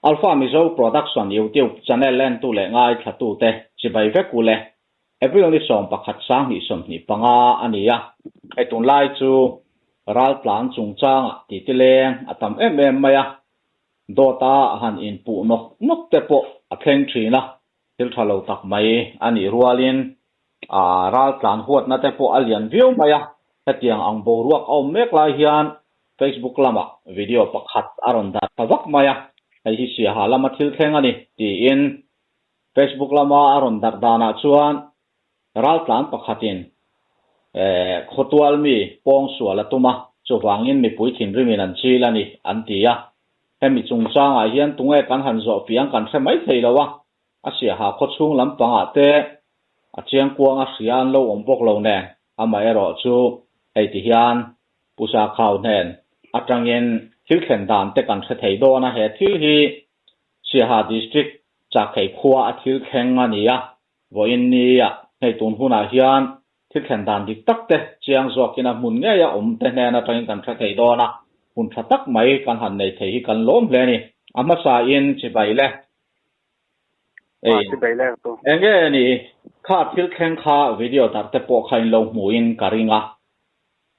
Alpha Mizo Production YouTube channel entu leh ngaithlatute chibai vek u le. April ni 11 2025 a ni a, hei tunlai chu raltlan chungchangah titi leng a tam em em mai a, dawta han inpuh nawk nawk te pawh a thleng thin a, thil tha lo tak mai a nih rualin raltlan huatna te pawh a lian viau mai a, hetiang ang boruak a awm mek lai hian Facebook lamah video pakhat a rawn darh ta vak mai a, hei hi Siaha lama thil thleng a ni tiin Facebook lama a rawn darh danah chuan raltlan pakhatin khawtual mi pawng sual a tum a, chuvangin mipui thinrimin an chil a ni an ti a, hemi chungchangah hian tunge kan han zawh fiang kan hre mai thei lo a, A siaha khawchhung lampangah te a chiangkuang a hria an lo awm bawk lo nen, amaherawh chu hei ti hian Pu Sakhau hnen atangin thil thlen dan te kan hre thei dawn a, he thil hi Siaha District Chakhei khua a thil thleng a ni a, vawiin nia hei tun hunah hian thil thlen dan dik tak te chiang zawkin a hmun ngei a awm te hnen atangin kan hre thei dawn a, hun tha tak mai kan han nei thei hi kan lawm hle a ni. A hmasain chibai le. Ei, enge ni kha thil thleng kha video dar te pawh kha in lo hmuhin ka ring a.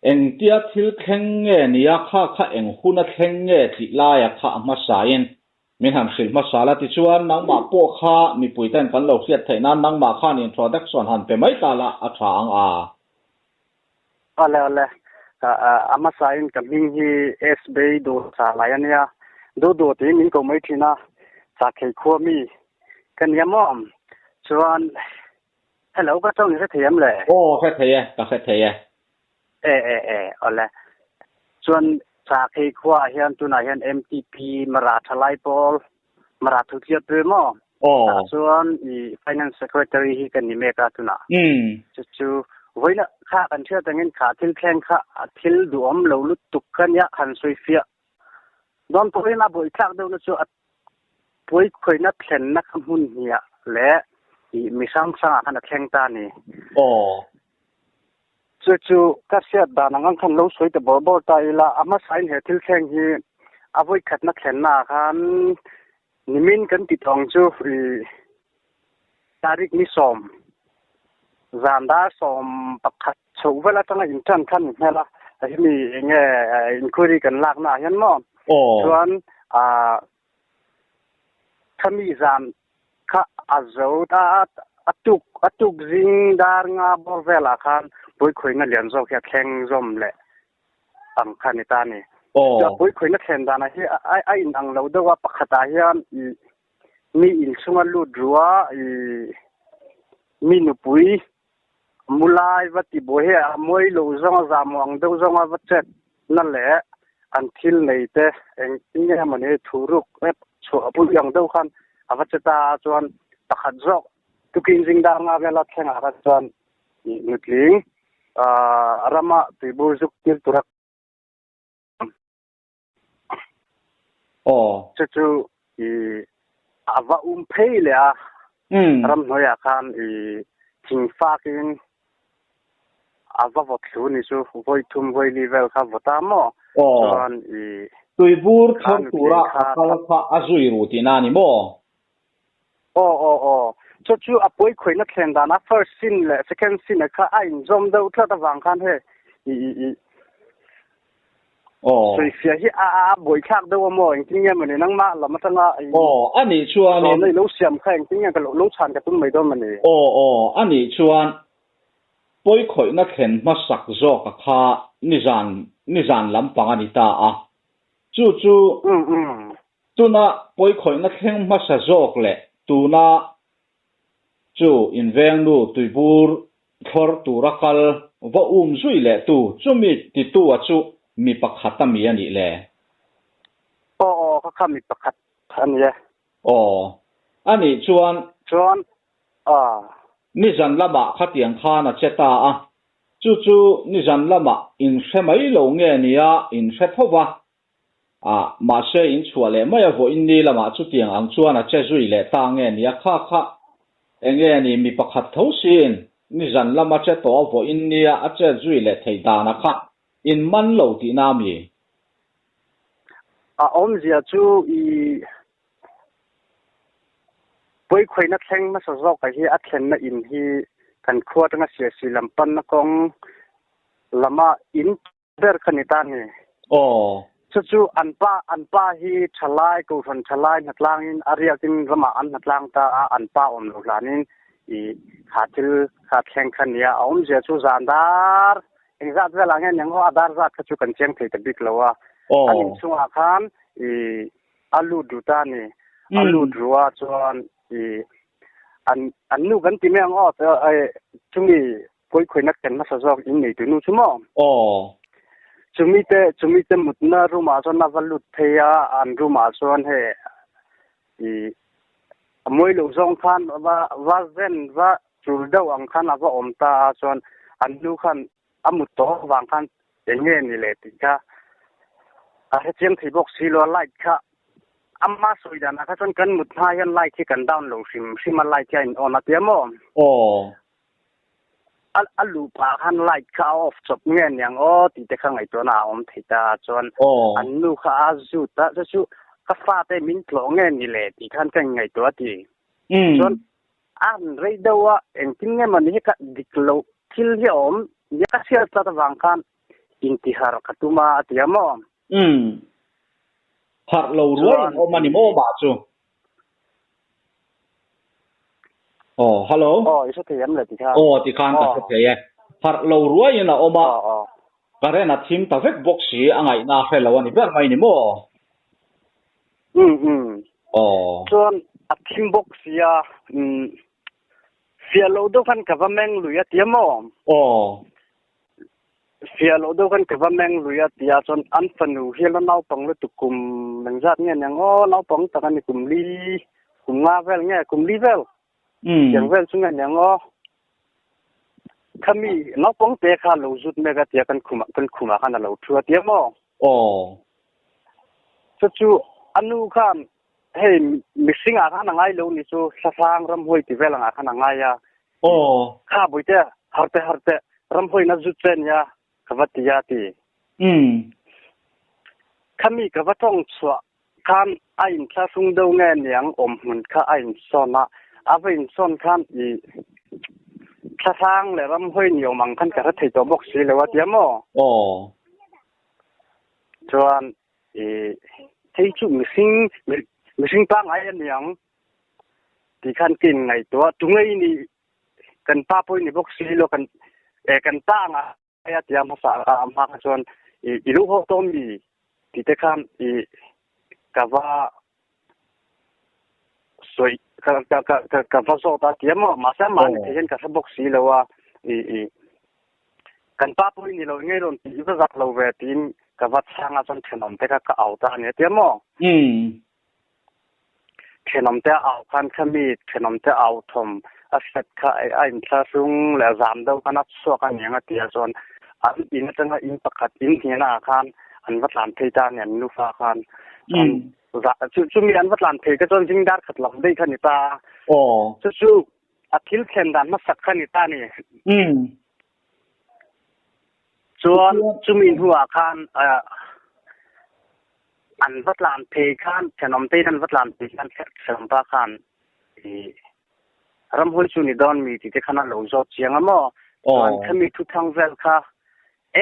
Engtia thil thleng nge nia kha kha eng huna thleng nge tih laia kha a hmasain min han hrilh hmasa la tichuan nangmah pawh kha mipui ten kan lo hriat theih nan nangmah khan introduction han pe mai ta la a tha ang a. Awle awle, a hmasain ka hming hi SB Dawsa lai a nia, Dodo tiin min ko mai thin a, Chakhei khua mi ka nia maw? Chuan hello ka tawng i hre thei em le? Aw hre thei e, ka hre thei e. E e e awle, chuan Chakhei khua ah hian tunah hian MTP Mara Thalai Pawl Mara Thutliat pe maw? Aw. Tah chuan i Finance Secretary hi kan ni mek a tunah. Mm. Chu chu vawiina kha kan hriat angin kha thil thleng kha a thil duhawm lo lutuk kha nia han sawi fiah. Dawn pawhin a buaithlak deuhna chu a puai khawihna thlenna kha hmun hniah leh i mi hrang hrangah khan a thleng ta a ni. Aw. Chu chu ka hriat dan ang ang khan lo sawi ta bawr bawr ta ila, a hmasain he thil thleng hi a vawikhatna thlennaah khan Nimin kan ti tawng chu i tarik ni 10 zan dar 11 chhoh vel atanga intan khan ni hmel a, hemi enge inquiry kan lakna ah hian maw chuan ah khami zan kha a zo ta a tuk a tuk zing dar nga bawr velah khan buaikhawihna lian zawk hi a thleng zawm leh ang kha ni ta ni. Aw. A pui khuina thlen danah hi a a in ang lo deuh a, pakhatah hian i mi inchhunga lut rua i mi nupui mulai va ti buai hi a mawi lo zawnga zahmawh ang deuh zawnga va chet na leh an thil nei te engtin nge mawni thuruk ep chhuah pui ang deuh khan a va che ta a chuan pakhat zawk tukin zing dar nga vela thlengah kha chuan Nutling rama tuibur zuk tir tura Aw. Chu chu i a va um phei leh a. Ramhnuaiah khan i thing fakin a va vawt thlu ni chu vawi thum vawi li vel kha vawt a maw? Aw. Chuan i Tuibur thlawr tura a kal kha a zui ru tihna a ni maw? Aw aw aw. Chu chu a pawi khawihna thlen dan a first scene leh second scene kha a inzawm deuh tlat avang khan hei i i i Aw. Sawifiah hi a a buaithlak deuh a maw engtin nge mawni nangmah lam atanga i Aw a nih chuanin zawhna i lo siam kha engtin nge ka lo lo chhan ka tum mai dawn mawni. Aw aw a nih chuan pawi khawihna thlen hmasak zawka kha nizan nizan lampang a ni ta a. Chu chu Um um. Tuna pawikhawihna thleng hmasa zawk leh tuna chu invengnu tuibur thlawr tura kal va um zui leh tu chumi titu a chu mi pakhat a mi a nih le? Aw aw ka kha mi pakhat a ni e. Aw a nih chuan. Chuan aw. Nizan lamah khatiang khan a che ta a, chu chu nizan lamah inhre mai lo nge nia inhre tho va, A, mahse in chhuah leh mai a vawiin ni lamah chutiang ang chuan a che zui leh ta nge ni a kha kha enge ni mi pakhat tho siin nizan lama che tawh a vawiin nia a chet zui leh theih dan a kha in man lo tihna a mi? A awmzia chu i. Pawikhawihna thleng hmasa zawkah hi a thlenna in hi kan khua atanga Siasi lam panna kawng lama in ber kha ni ta ni. Aw. Chu chu an pa an pa hi thalai kohhran thalai hnatlangin a riakin ramah an hnatlang ta a, an pa awm loh hlanin i kha thil kha thleng kha nia. A awmzia chu zan dar engzat velah nge niang aw a dar zat kha chu kan chiang thei ta bik lo a. An inchungah khan i a lut ru ta ni. A lut ru a chuan i an an nu kan ti mai ang aw chumi pawikhawihna ken hmasa zawk in nei tu nu chu maw? Aw. Chumi te chumi te mutna room ah chuan a va lut phei a, an room ah chuan hei i a mawi loh zawng khan va va zen va chul deuh ang khan a va awm ta a chuan an nu khan a mut tawh avang khan eng nge ni le tih kha a hrechiang thei bawk si lo a, light kha ama sawi danah kha chuan kan mut hma hian light hi kan down lo hrim hrim a, light hi a in on a tia maw? Aw. A a luh pah khan light kha a off chawp nge niang aw tih te kha ngaihtuahna a awm thei ta a, chuan an nu kha a zut a, chu chu ka fate min tlawh nge ni le tih khan ka inngaihtuah a ti. Chuan A han rei deuh a, engtin nge mawni hi ka dik loh thil hi a awm nia ka hriat tlat avang khan intihar ka tum a, a ti a maw? Umm. Harh lo ruai in awm a ni maw mah chu? Aw, hello. Aw, i hre thei em le ti khan? Aw, ti khan ka hre thei e. Harh lo ruai in a awm a, current a thim ta vek bawk si, a ngaihna a hre lo a ni ber mai ni maw? Umm umm. Aw. Chuan a thim bawk sia umm fiah loh deuh khan ka va meng lui a tia maw? Aw. Fiah loh deuh khan ka va meng lui a tia chuan an fanu hi la naupang lutuk kum engzat nge niang aw naupang tak a ni kum li kum nga vel nge kum li vel tiang vel chu nge niang aw khami naupang te kha lo zut mek a tia kan khumah kan khumah khan a lo thu a tia maw? Aw. Chu chu a nu khan hei mihring ah khan a ngai lo ni chu thlahrang ramhuai ti vel angah khan a ngai a. Aw. Kha buite harte harte ramhuai na zut che nia ka va ti a ti. Umm. Khami ka va tawng chhuah khan a inthlahrung deuh nge niang awm hmun kha a insawn a, a va insawn khan i thlahrang leh ramhuai ni awm ang khan ka hre thei tawh bawk si lo a tia maw? Aw. Chuan i hei chu mihring mihring pangngai a niang tih khan ka inngaihtuah tungei ni kan pa pawh i ni bawk si lo kan kan pa anga a tia hmasa a hma kha chuan i i lo haw tawh mi tih te khan i ka va sawi ka ka ka ka ka va zawt a tia maw mahse mahni thei hian ka hre bawk si lo a i i Kan pa pawh i ni lo ngei rawn tih va zak lo ve tiin ka va chhang a chuan thenawm te kha ka au ta a ni a tia maw? Thenawm te a au khan kha mi thenawm te au thawm a hriat kha a inthlahrung leh a zam deuh khan a chhuak a niang a tia chuan an in atanga in pakhat in hnenah ah khan an va tlan phei ta a ni an nufa khan chuan chumi an va tlan phei kha chuan zing dar khat lam daih kha a ni ta a chu chu A thil thlen dan hmasak kha ni ta ni. Chuan chumi hnuah khan an va tlan phei khan thenawm tein an va tlan phei khan thenawm pa khan i ramhuai chu ni dawn mi tih te khan a lo zawt chiang a maw. Chuan khami thuthang vel kha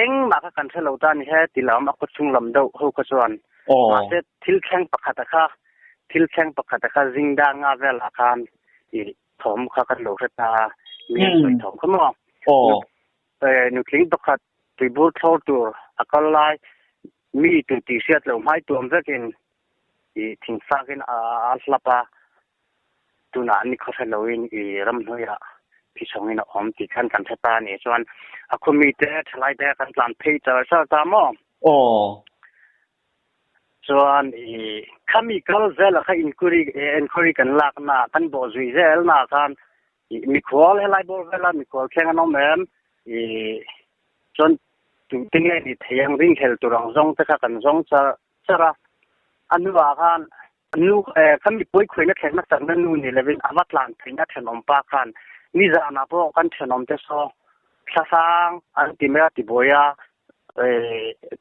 engmah kha kan hre lo ta ni he ti lam a khawchhung lam deuh ho kha chuan. Mahse thil thleng pakhat a kha thil thleng pakhat a kha zingdar nga velah khan i thawm kha kan lo hre ta a, mi an sawi thawm kha maw? Nutling pakhat tuibur thlawr tur a kal lai mi tu tih hriat loh hmai tuam vekin i thingfakin a hlap a, tunah ni khaw hre loin i ramhnuaiah phichhawngin a awm tih khan kan hre ta a nih chuan a khaw mite thalaite kan tlan phei char char ta maw? Chuan i khami kal zel a kha inquiry enquiry kan lak na kan bawh zui zel na khan i mikhual helai bawr vela mikhual thleng an awm em i chuan tute nge ni thei ang ringhlel tur ang zawng te kha kan zawng char char a a hnuah khan nu khami pawi khawihna thlenna chakna nu ni lovin a va tlan theihna thenawm pa khan nizanah pawh kan thenawm te saw thlahrang an ti mai a tibuai a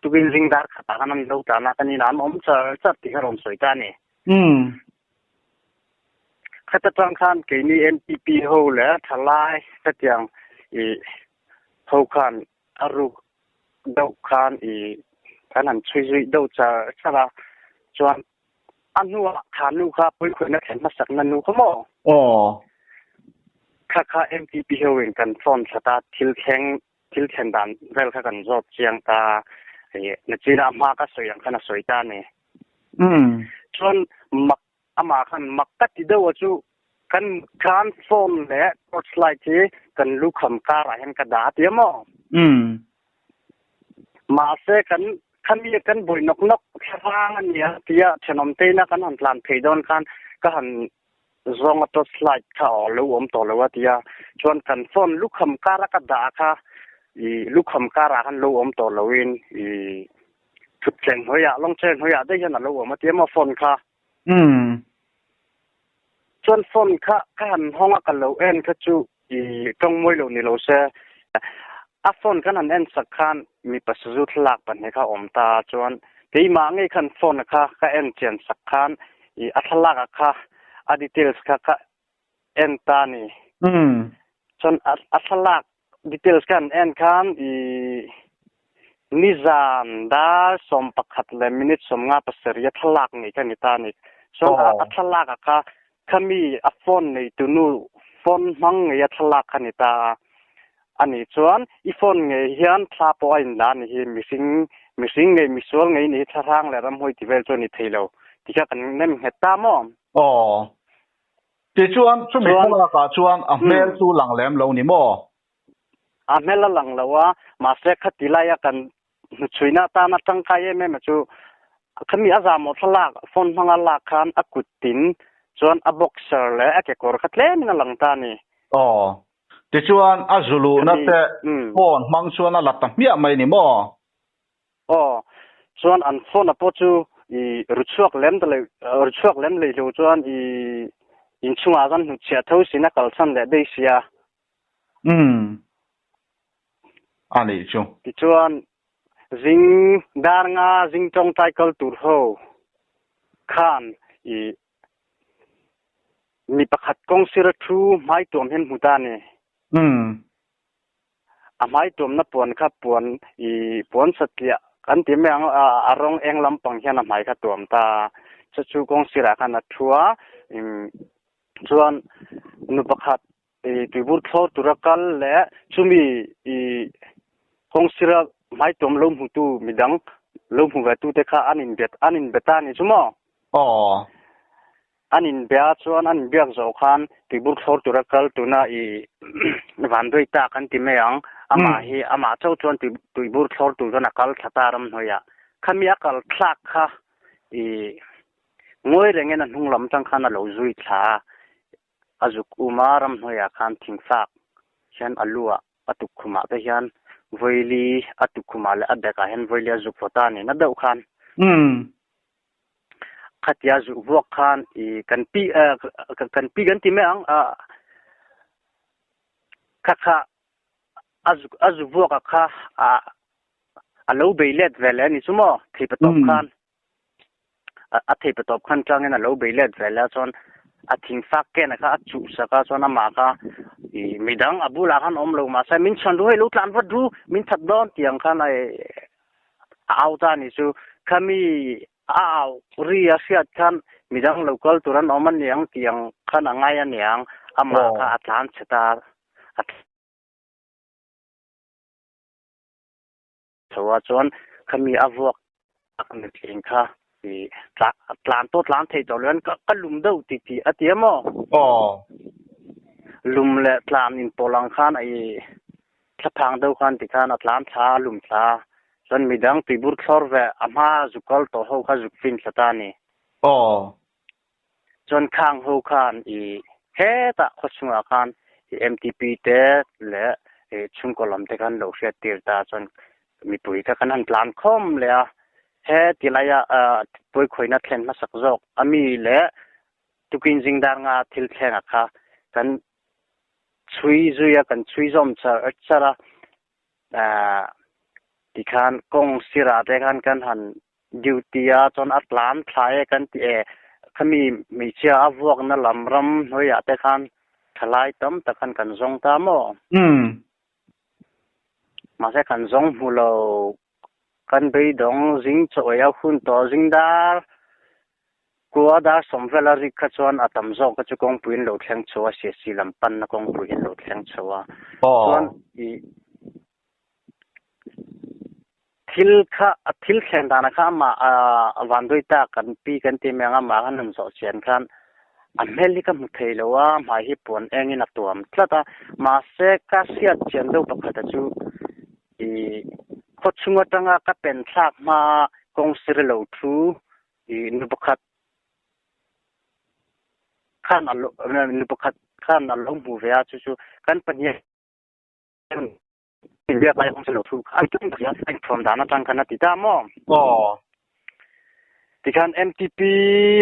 Tukin zing dar khatah khan an lo tlan a, kan inah an awm char char tih kha rawn sawi ta a ni. Khata tang khan keini MTP ho leh thalai hetiang i ho khan a ruk deuh khan i kan han chhui zui deuh char char a, chuan a hnuah kha nu kha puikhawihna thlen hmasakna nu kha maw? Aw. Kha kha MTP ho in kan phone thlat a, thil thleng thil thlen dan vel kha kan zawt chiang ta, i nachina a hma ka sawi ang khan a sawi ta a ni. Umm. Chuan mak Amah khan mak ka ti deuh a chu kan khan phone leh torch light hi kan lukham karah hian ka dah a ti a maw? Umm. Mahse kan khami kan buai nawk nawk thlarang a nia tia thenawm te ina kan han tlan phei dawn khan ka han zawng a torch light kha aw lo awm tawh lo a ti a, chuan kan phone lukham kara ka dah kha i lukham karah khan lo awm tawh loin i Thutthleng hnuaiah, lawngcheng hnuaiah daih hian a lo awm a ti a maw phone kha. Umm. Chuan phone kha ka han hawng a ka lo en kha chu i tawng mawi lo ni lo se. A phone kan han en sak khan mipa sazu thlalak pahnih kha a awm ta a, chuan keimah ngei khan phone kha ka en chian sak khan i a thlalak ah kha a details kha ka en ta a ni. Umm. Chuan a thlalak details ka han en khan i nizan dar 11 leh minute 57 a thlalak ngei kha ni ta a ni. Chuan a thlalak ah kha khami a phone neitu nu phone hmang ngei a thlalak kha ni ta a. Ani chuan i phone ngei hian thla pawh a inla a ni hi mihring mihring ngei misual ngei ni hi thlahrang leh ramhawi ti vel chu a ni thei lo ti kha kan nem nghet ta maw? Aw. Tichuan, chumi thlalakah chuan a hmel chu lang lem lo ni maw? A hmel a lang lo a, mahse khati laia kan hnuchhuina atana tangkai em em a chu khami a zahmawh thlalak phone hmanga lak khan a kut tin chuan a boxer leh a kekawr kha tlemin a lang ta a ni. Aw. Tichuan, a zuluhna te phone hmang chuan a la ta hmiah mai ni maw? Aw, chuan an phone a pawh chu i ru chhuak lem ta leh ru chhuak lem lei lo chuan i inchhungah chuan hnutchhiah tho sin a kalsan leh daih sia. Umm, a nih chu. Tichuan zing dar nga zing tawngtai kal tur ho khan i mi pakhat kawng sira thu hmai tuam hian hmu ta a ni. Umm. A hmai tuamna puan kha puan i puan satliah kan ti mai ang a, a rawng eng lampang hian a hmai kha tuam ta a, chu chu kawng sirah khan a thu a, chuan nu pakhat i tuibur thlawr tura kal leh chumi i kawng sira hmai tuam lo hmutu midang lo hmu ve tute kha an inbet an inbe ta a ni chu maw? Aw. An inbia chuan an inbiak zawh khan tuibur thlawr tura kal tuna i vanduai ta kan ti mai ang. Amah hi amah chauh chuan tuibur thlawr tur chuan a kal thla ta ramhnuaiah. Khami a kal thlak kha i ngawi rengin a hnung lam tang khan a lo zui thla a. A zuk um a ramhnuaiah khan thingfak hian a lu ah a tukkhumah te hian vawili a tukkhumah leh a bag ah hian vawili a zuk vaw ta a ni na deuh khan. Khatia zuh vuak khan i kan pi kan pi kan ti mai ang a kha kha a zu a zu vuak a kha a a lo bei let ve le ni chu maw thei patawp khan a thei patawp khan tangin a lo bei let ve le chuan a thingfak ken a kha a chuh sak a chuan amah kha i midang a bulah khan awm lo mahse min chhan ru hei lo tlan vat ru min that dawn tiang khan a A au ta ni chu khami a au ri a hriat khan midang lo kal tur an awm a niang tih ang khan a ngai a niang amah kha a tlan chhe ta a tho a chuan khami a vuak tak nutling kha i tlan pawh tlan thei tawh lo hian ka lum deuh ti tih a ti a maw? Lum leh tlan inpawlh ang khan i Thlaphang deuh khan tikhan a tlan thla a lum thla a, chuan midang tuibur thlawr ve a hma zuk kal tawh ho kha zuk fin thla ta a ni. Aw. Chuan khang ho khan i hetah khawchhungah khan i MTP te leh i chhungkaw lam te khan lo hriat tir ta a, chuan mipui kha kan han tlan khawm leh a, he tilaia pawikhawihna thlen hmasak zawk a mi leh tukin zingdar nga thil thlengah kha kan chhui zui a, kan chhui zawm char char a, ahh tikhan kawng sirah te khan kan han duty a, chuan a tlan thla e kan ti e, Khami hmeichhia a vuakna lam ram hnuaiah te khan thalai tam tak khan kan zawng ta maw? Umm. Mahse kan zawng hmu lo, kan beidawng zing chaw ei a hun tawh zing dar kua dar sawm vela rik kha chuan a tam zawk kha chu kawngpui in lo thleng chho a, Siasi lam panna kawngpui in lo thleng chho a. Chuan i Thil kha, a thil thlen danah kha amah a vanduai tak kan pi kan ti mai ang a, amah khan han zawh chian khan a hmel hi ka hmu thei lo a, hmai hi puan engin a tuam tlat a, mahse ka hriat chian deuh pakhata chu i khaw chhung atanga ka pen thlak hma kawng sir lo thu i nu pakhat khan a lo nu pakhat khan a lo hmu ve a, chu chu kan pahnih Inbiak lai awm lo thu an tum tak hian a inthuam dan atang khan a ti ta maw? Aw. Tikhan MTP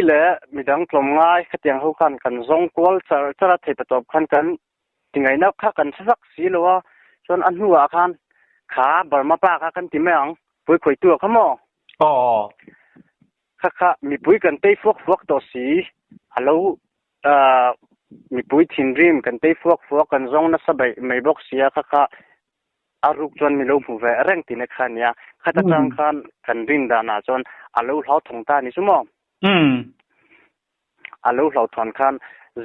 leh midang tlawmngai khatiang ho khan kan zawng kual char char a, theipa tawp khan kan ti ngaihna kha kan hre vak si lo a, chuan a hnuah khan kha Burma pa kha kan ti mai ang, pui khawitu a kha maw? Aw. Kha kha mipui kan tei fuak fuak tawh si, a lo Mipui thinrim kan tei fuak fuak kan zawng nasa baih mai bawk sia kha kha a ruk chuan mi lo hmu ve reng tihna kha a nia. Khat atang khan kan rin danah chuan a lo hlauthawng ta a ni chu maw? A lo hlauhthawn khan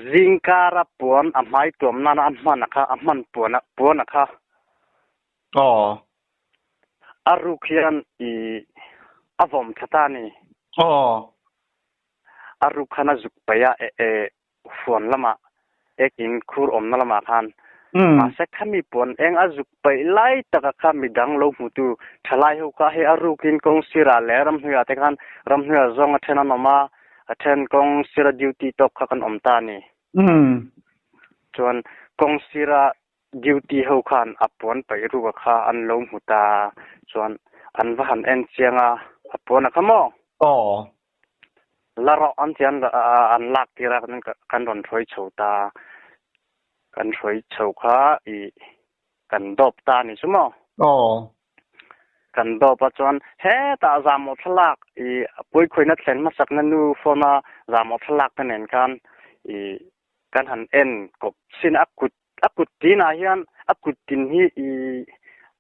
zingkara puan a hmai tuam nana a hman a kha a hman puan a puan a kha. Aw. A ruk hian i a vawm thla ta a ni. Aw. A ruk khan a zuk paih a e huan lamah ek in khur awmna lamah khan mahse khami puan eng a zuk paih lai taka kha midang lo hmutu thalai ho kha hei a rukin kawng sirah leh ramhnuiah te khan ramhnuiah zawng a then an awm a, a then kawng sira duty tawk kha kan awm ta a ni. Chuan kawng sira duty ho khan a puan paih ruka kha an lo hmu ta chuan an va han en chiang a, a puan a kha maw? Aw. La rawh an ti an an lak tir a kan rawn hruai chho ta kan hruai chho kha i kan dawp ta a ni chu maw? Aw. Kan dawp a chuan hetah zahmawh thlalak i puikhawina thlen hmasakna nu phone a zahmawh thlalak te nen khan i kan han en kawp sin a kut a kut tinah hian a kut tin hi i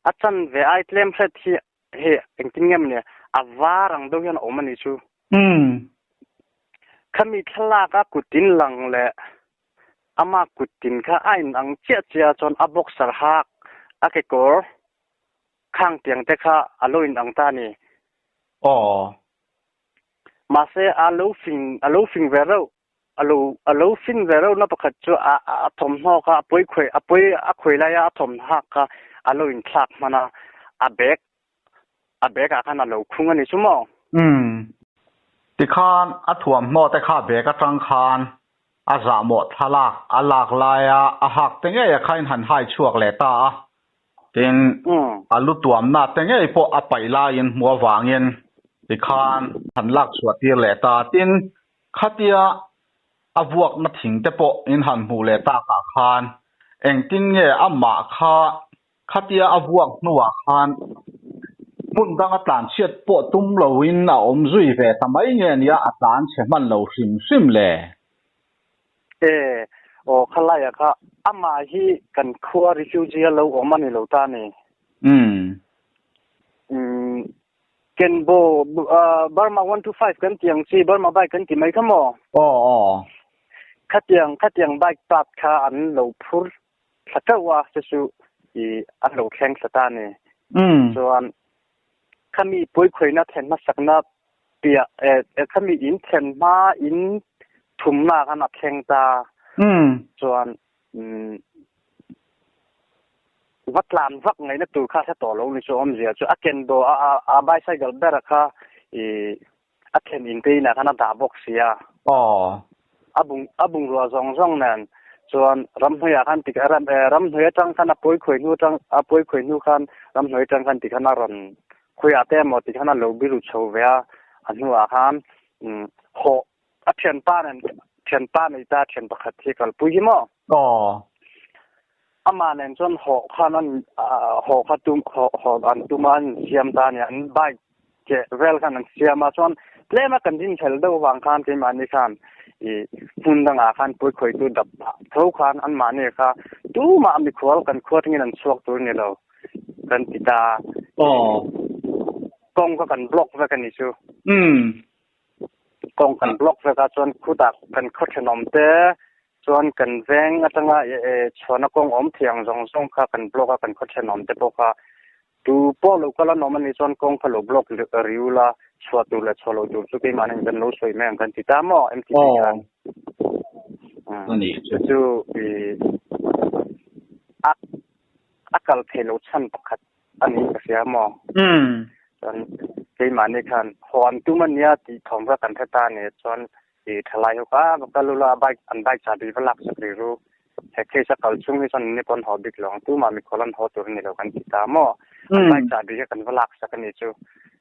a chanve ai tlem hret hi Hei engtin nge mawni a var ang deuh hian a awm a nih chu. Umm. Khami thlalak a kuttin lang leh ama kuttin kha a in ang chiah chiah a chuan a boxer hak a kekawr khang tiang te kha a lo in ang ta a ni. Aw. Mahse a lo fing a lo fing ve reuh a lo a lo fin ve reuh na pakhat chu a a thawmhnaw kha a pawi khawi a pawi a khawi laia a thawmhnaw hak kha a lo inthlak hman a, a bag a bag ah khan a lo khung a ni chu maw? Umm. Tikhan a thuamhnaw te kha bag atang khan a zahmawh thlalak a lak laia a hak te ngei a khain han hai chhuak leh ta a. Tin, a lu tuamna te ngei pawh a paih laiin hmu avangin tikhan han lak chhuah tir leh ta. Tin, Khatia a vuakna thing te pawh in han hmuh leh takah khan engtin nge amah kha khatia a vuak hnuah khan hmun danga tlan chhiat pawh tum loin a awm zui ve ta mai nge nia a tlan chhe hman lo hrim hrim le? E, aw khalaiah kha amah hi kan khua refugee a lo awm a ni lo ta ni. Umm. Umm Kenbo Burma 125 kan ti ang chi Burma bike kan ti mai kha maw? Aw aw. Khatiang khatiang bike part kha an lo phur thla teuh a chu chu i an lo thleng thla ta ni. Umm. Chuan khami puikhawina thlen hmasakna piah eh khami in thlen hma in thumna khan a thleng ta. Umm. Chuan umm Va tlan vak ngaihna tur kha hre tawh lo ni chu awmzia chu a ken dawh a a bicycle ber kha i a thlen in te inah khan a dah bawk si a. Aw. A bung a bungrua zawng zawng nen chuan ramhnuaiah khan tik ram eh ramhnuai atang khan a pawi khawi hnu atang a pawi khawi hnu khan ramhnuai atang khan tikhan a rawn khawiah te emaw tikhan a lo biru chho ve a a hnuah khan umm hawh A thianpa nen thianpa nei ta thian pakhat hi kalpui hi maw? Aw. Amah nen chuan hawh khan an hawh kha tum hawh hawh an tum a an insiam ta a ni. An bike che vel khan an siam a chuan Tlema kan rinhlel deuh avang khan keimahni khan i hmun dangah khan puikhawitu dap phah tho khan anmahni kha tumah mikhual kan khua atangin an chhuak tur ni lo kan ti ta. Kawng kha kan block vek a ni chu. Kawng kan block vek a chuan khutah kan khaw thenawm te chuan kan veng atanga chhuahna kawng awm thiang zawng zawng kha kan block a kan khaw thenawm te pawh kha Tu pawh lo kal an awm a nih chuan kawng kha lo block riu la, chhuah tur leh chhuah loh tur chu keimahni kan lo sawi mai ang kan ti ta maw MTP khan. Chu chu i a a kal thei lo chhan pakhat a niin ka hria maw. Chuan keimahni khan haw an tum a nia tih thawm kha kan hre ta a ni chuan i thalai ho kha va kal ula bike an bike chahbi va lak sak ri ru. He case a kal chung hi chuan ni pawn haw bik lo ang tumah mikhual an haw tur a ni lo kan ti ta maw? An bike chahbi kha kan va lak sak a ni chu.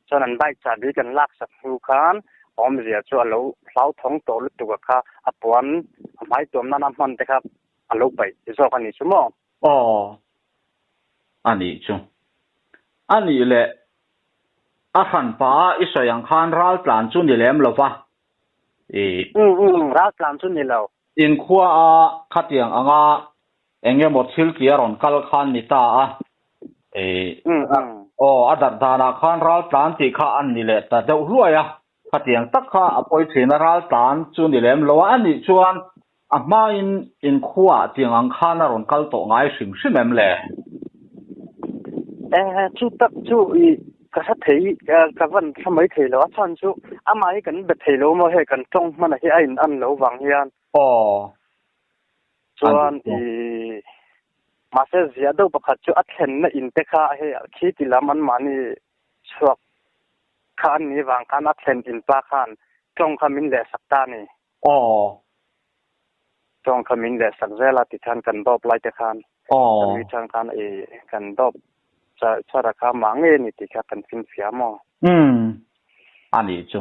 Chuan an bike chahbi kan lak sak hnu khan awmzia chu a lo hlauthawng tawh lutuk a kha a puan a hmai tuam nana hman te kha a lo paih zawk a ni chu maw? Aw, a nih chu. A nih leh a hranpa a i sawi ang khan raltlan chu ni lem lo va. I. Um um, raltlan chu ni lo. Inkhua a khatiang anga eng emaw thil tih a rawn kal khan ni ta a, i aw a darh danah khan raltlan tih kha an ni leh ta deuh hluai a, khatiang tak kha a pawi thin a, raltlan chu ni lem lo a, a nih chuan a hmain inkhuaah tiang ang khan a rawn kal tawh ngai hrim hrim em le? E, chu tak chu i ka hre thei, ka van hre mai thei lo. A chhan chu amah hi kan be thei lo maw hei kan tawng hmanah hi a in an lo vang hian. Aw. Chuan i mahse ziah deuh pakhat chu a thlenna in te kha hei khi ti lam anmahni chhuak kha an ni vang khan a thlen in pa khan tawng kha min lehsak ta a ni. Aw. Tawng kha min lehsak zel a tikhan kan dawp lai te khan Aw. Kan mi chang khan i kan dawp chara kha mah ngei a ni tih kha kan finfiah maw? Umm. A nih chu.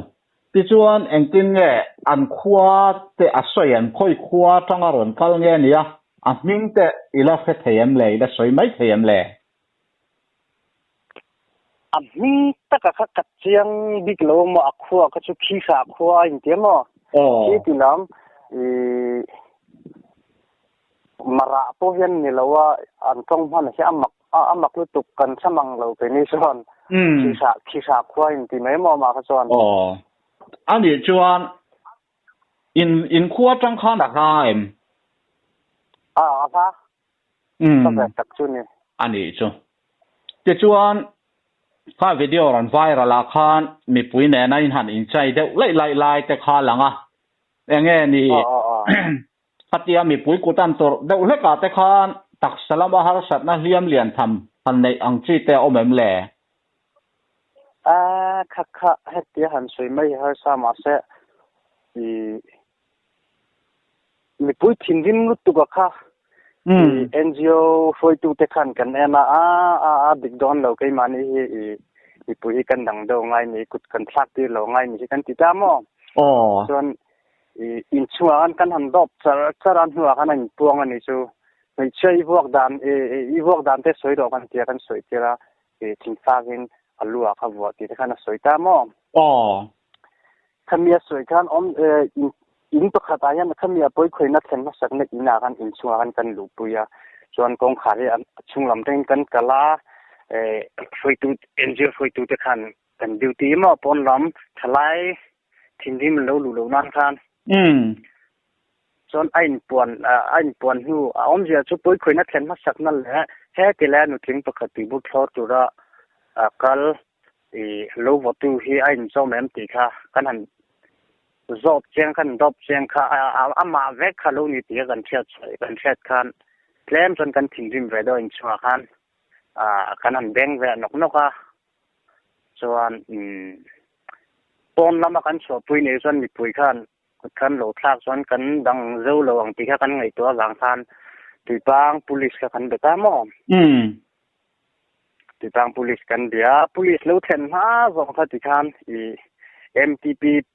Tichuan engtin nge an khua te a sawi em? Khawi khua atanga rawn kal nge nia? A hming te i la hre thei em le? I la sawi mai thei em le? A hming taka kha ka chiang bik lo maw a khua kha chu Khihra khua a inti maw? Khi ti lam i Mara pawh hian ni lo a an tawng hman hi a mak a mak lutuk kan hre mang lo keini chuan Khihra Khihra khua a inti mai maw amah kha chuan. Aw. Anih chuan in in khua atang khan a hla em? A a hla. Ka ve tak chu ni. A nih chu. Tichuan, kha video rawn viral ah khan mipui nena in han inchai deuh laih laih lai te kha lang a. Enge ni khatia mipui kut an tawrh deuh hlek ah te khan taksa lama harsatna hliam lian tham han neih ang chi te a awm em le? A kha kha hetia han sawi mai hi harsa mahse i Mipui thinrim lutuk a kha NGO hruaitute khan kan en a, a a a dik dawn lo keimahni hi i mipui hi kan dang deuh ngai ni, kut kan thlak tir lo ngai ni hi kan ti ta maw? Chuan i inchhungah khan kan han dawp char char a, hnuah khan a inpuang a ni chu. Hmeichhia i vuak dan i vuak dan te sawi rawh kan ti a, kan sawi tir a, i thingfakin a lu ah kha vuah tih te khan a sawi ta maw? Khami a sawi khan awm in pakhat ah hian khami a pawi khawihna thlen hmasakna in ah khan inchhungah khan kan luhpui a, chuan kawngkhar hi a chhung lam tangin kan kal a, hruaitu NGO hruaitu te khan kan duty emaw pawn lam thalai thinrim an lo luh loh nan khan chuan a inpuan a inpuan hnu a awmzia chu pawi khawihna thlen hmasakna leh heti lai a nutling pakhat tuibur thlawr tura kal I lo votu hi a inzawm em tih kha kan han zawt chiang kan dawp chiang kha amah vek kha lo ni tih kha kan hriat kan hriat khan tlem chuan kan thinrim ve deuh inchhungah khan kan han beng ve nawk nawk a chuan pawn lama kan chhuahpui nei chuan mipui khan kut khan lo thlak chuan kan dang zo lo ang tih kha kan ngaihtuah avang khan Tuipang police kha kan be ta maw? Tuipang Police kan bia. Police lo thlen hma zawng kha tikhan i MTP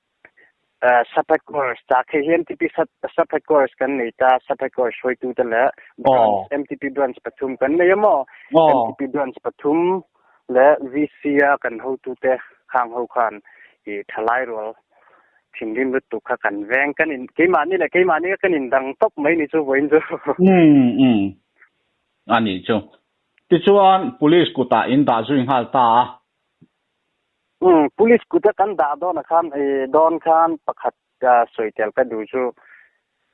sub headquarters ta khi hi MTP sub headquarters kan nei ta sub headquarters hruaitu te le branch MTP branch pathum kan nei emaw MTP branch pathum le VC a kan hotu te khang ho khan i thalai rual thinrim lutuk kha kan veng kan in keimahni leh keimahni kha kan indang tawp mai ni chu vawiin chu. Umm umm a nih chu. Tichuan police kutah in dah zui nghal ta a. Umm police kuta kan dah dawnah khan ih dawn khan pakhat sawi tel ka duh chu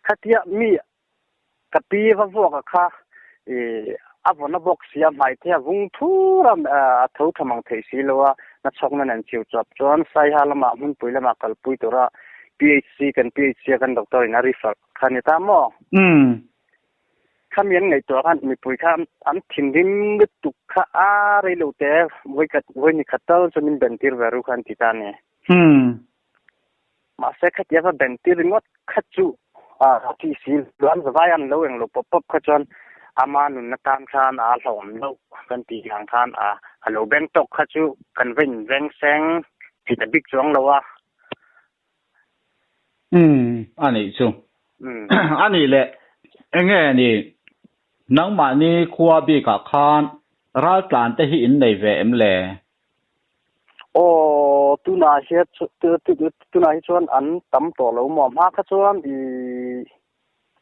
khatia mi Ka pi va vuak a kha i a vawn a bawk si a, hmai te a vung thur a, a tho tha mang theih si lo a, na chhawk na nen chiu chuap chuan Saiha lamah hmunpui lamah kalpui tura PHC kan PHC a kan doctor in a refer kha a ni ta maw? Umm. Khami an ngaihtuah khan mipui kha an thinrim lutuk kha a rei lo te vawikhat vawini khat tal chu min ben tir ve ru kha an ti ta a ni. Umm. Mahse khatia va ben tir ringawt kha chu a thi si lo, an zavai an lo englo pawp pawp kha chuan ama nunna tan khan a hlauhawm loh kan tih ang khan a lo beng tawk kha chu kan va inveng seng thei ta bik chuang lo a. Umm, a nih chu. A nih leh enge ni nangmahni khua bikah khan raltlan te hi in nei ve em le? Aw, tunah hian tunah hi chuan an tam tawh lo maw? Hma kha chuan i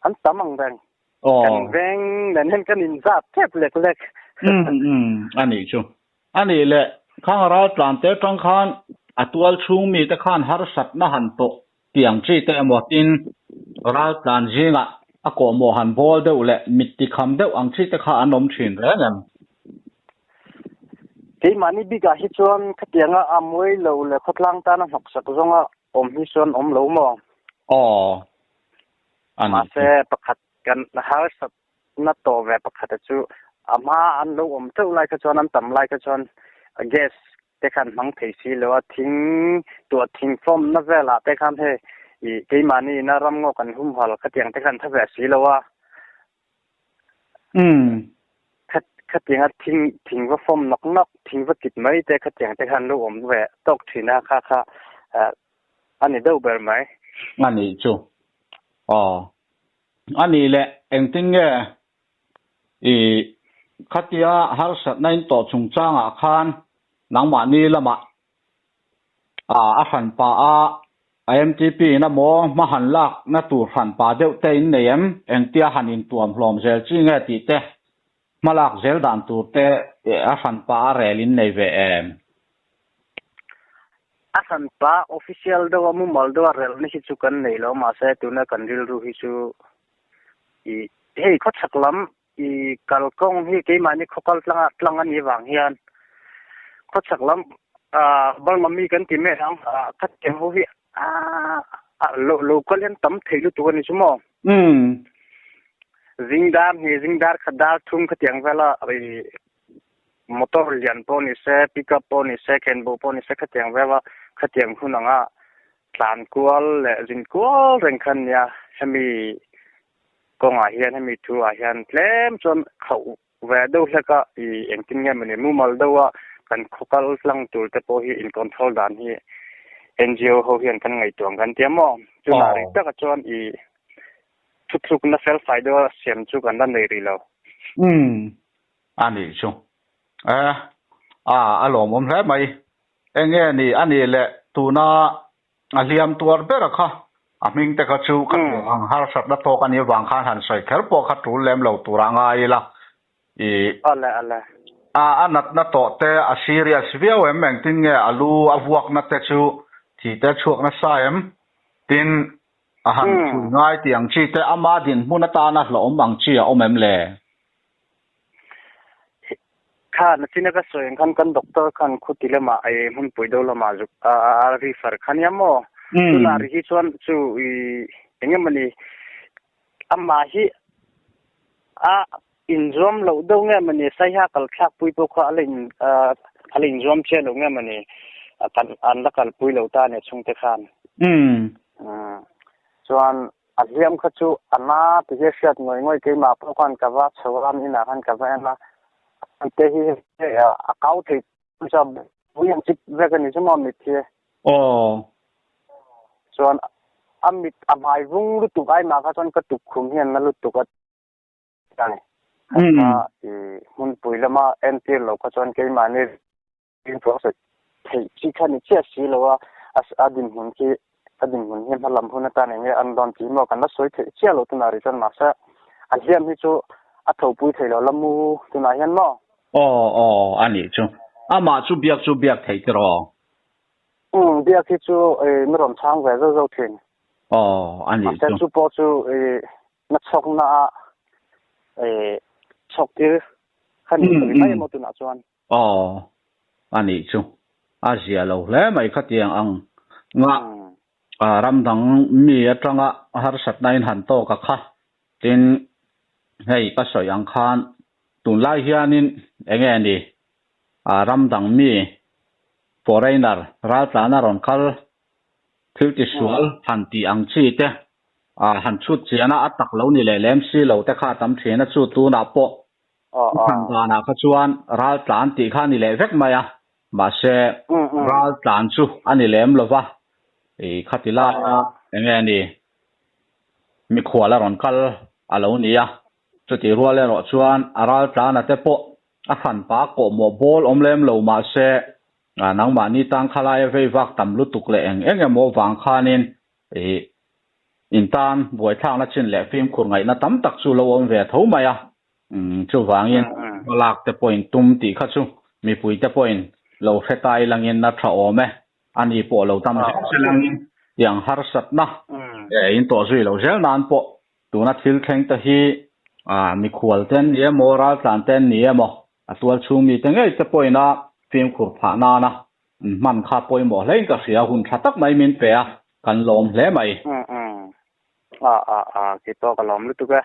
an tam ang reng. Aw. Kan veng nen hian kan inzat tep lek lek. Umm umm, a nih chu. A nih leh, khang raltlan te atang khan a tual chhung mite khan harsatna han tawh tiang chi te emaw tin raltlan zingah a kawhmawh han bawl deuh leh mit tikham deuh ang chi te kha an awm thin reng em? Keimahni bikah hi chuan khatianga a mawi lo leh khawtlang tana hnawksak zawnga awm hi chuan awm lo maw? Aw, a nih chu. Mahse, pakhat kan harsatna tawh ve pakhata chu a hma an lo awm teuh lai kha chuan an tam lai kha chuan gas te khan hmang thei si lo a, thing tuah thing fawm na velah te khan hei ih keimahni ina ramngaw kan humhal khatiang te khan tha ve si lo a. Umm. Kha khatianga thing thing va fawm nawk nawk thing va kit mai te khatiang te khan lo awm ve tawk thin a kha kha a ni deuh ber mai. A nih chu. Aw. A nih leh engtin nge I khatia harsatna in tawh chungchangah khan nangmahni lamah a hranpa a MTP in emaw hma han lakna tur hranpa deuh te in nei em? Engtia han intuam hlawm zel chi nge tih te, hma lak zel dan tur te a hranpa a rel in nei ve em? A hranpa official deuh a mumal deuh a relna hi chu kan nei lo mahse tuna kan rilru hi chu I hei khawchhak lam i kalkawng hi keimahni khawkal tlanga tlang a nih vang hian khawchhak lam ah Burma mi kan ti mek ang ah khatiang ho hi ah lo local hian tam theih lutuk a ni chu maw? Umm. Zingdar hnih zingdar khat dar thum khatiang vela i motor lian pawh ni se pickup pawh ni se khenbo pawh ni se khatiang vela khatiang hun anga Tlan kual leh zin kual reng khan nia hemi kawngah hian hemi thu ah hian tlem chuan khauh ve deuh hlek a i engtin nge mawni mumal deuh a kan khaw kal tlang tur te pawh hi in control dan hi NGO ho hian kan ngaihtuah ang kan tia maw chunah rih takah chuan i thuthlukna fel fai deuh a siam chu kan la nei rih lo. Umm a nih chu e a a lawmawm hle mai. Enge ni a nih leh tuna a hliam tuar ber a kha a hming te kha chu ka hmuh ang harsatna tawk a nih avang khan han sawi kher pawh kha tul lem lo tur a ngai ila i Ale ale. A a natna tawh te a serious viau em engtin nge a lu a vuakna te chu thi te chhuak nasa em tin a han phui ngai tih ang chi te ama dinhmun atana hlawhawm ang chi a awm em le? Kha nachina ka sawi ang khan kan doctor khan khuti lamah ei hmunpui deuh lamah zuk a refer kha nia maw? Tunah ri hi chuan chu i eng emawni amah hi a inzuam loh deuh nge mawni saiha kal thlak pui pawh kha a la in a la inzuam chiah lo nge mawni kan an la kalpui lo ta a nia chhungte khan. Chuan A hliam kha chu a na ti hi a hriat ngawih ngawih keimah pawh khan ka va chho a, inah khan ka va en a, te hi hei a kau thei chu a bui ang chip vek a ni chu maw mit hi. Aw. Chuan a mit a hmai vung lutuk ai mah kha chuan ka tukkhum hian na lutuk a ti a ni. Kha i hmunpui lama entir lo kha chuan keimahni In process theih chi kha ni chiah si lo a, a dinhmun khi A dinhmun hi hmalam hun atan eng nge an dawn tih maw kan la sawi theih chiah lo tunah rih chuan mahse a hliam hi chu a thopui thei lo la mu tunah hian maw? Aw aw a nih chu. Amah chu biak chu biak theih tiraw? Umm biak hi chu i mi rawn chhang ve zauh zauh thin. Aw a nih Mahse chu. chu pawh chu i na chhawkna ah i chhawk tir kha ni Mm mai mm. maw tunah chuan. Aw, a nih chu. A zia lo hle mai khatiang ang nga ram dang mi atanga harsatna in han tawk a kha. Tin, hei ka sawi ang khan tunlai hianin enge ni ram dang mi foreigner raltlana rawn kal thil tisual han tih ang chi te han chhut chiana a tak lo ni leh lem si lo te kha a tam thin a chu tunah pawh I than danah kha chuan ral tlan tih kha a ni leh vek mai a, mahse ral tlan chu a ni lem lo va, i khati laia eng nge ni mikhual a rawn kal a lo ni a, chutih rual erawh chuan a ral tlana te pawh a hranpa kawhmawh bawl awm lem lo mahse nangmahni tan khalaia vei vak tam lutuk leh eng eng emaw vang khanin i in tan buaithlakna chin leh fimkhur ngaihna tam tak chu lo awm ve tho mai a. Chuvangin hmalak te pawhin tum tih kha chu mipui te pawhin lo hre tai langin a tha awm e. Ani pawh lo tam zel se langin tiang harsatna in tawh zui lo zel nan pawh tuna thil thleng te hi mikhual te an ni emaw, raltlan te an ni emaw, a tual chhung mite ngei te pawhin a fimkhur phah nana hman kha pawimawh hlein ka hria, hun tha tak mai min pe a, kan lawm hle mai. A, a, a, keipawh ka lawm lutuk e.